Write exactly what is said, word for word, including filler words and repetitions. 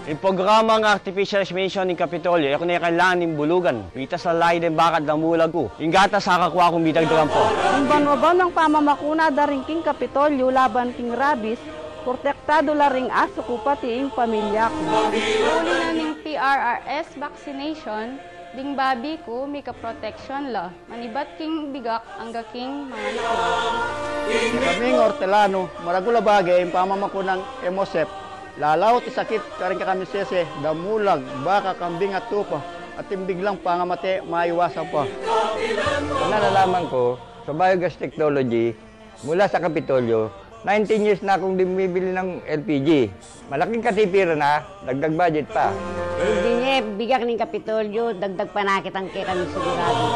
Ing programang artificial insemination ning Kapitolyo, e ku ne kailangan ning bulugan. Mitas la lai deng baka at damulag ku. Ing gatas akakua kung midagdagan pa. Ing banua-banua nang pamamakuna da rin king Kapitolyo laban king rabies, protektadu la ring asu ku pati ing pamilya ku. Uli na ning P R R S vaccination, ding babi ku mika-protection la. Manibat king bigak angga king manganak na. Kaming ortelanu, maragul a bage ing pamamakunang Emosep. Lalaut ing sakit karing kekami sese, damulag, baka, kambing at tupa, at ing biglang pangamate maiwasan pa. Nalalaman ku sa biogas technology mula sa Kapitolyo. Nineteen years na kung di bumibili ng L P G. Malaking katipiran na, dagdag budget pa. Hindi niya, bigak ning Kapitolyo, dagdag panakit ang kekami sigurado.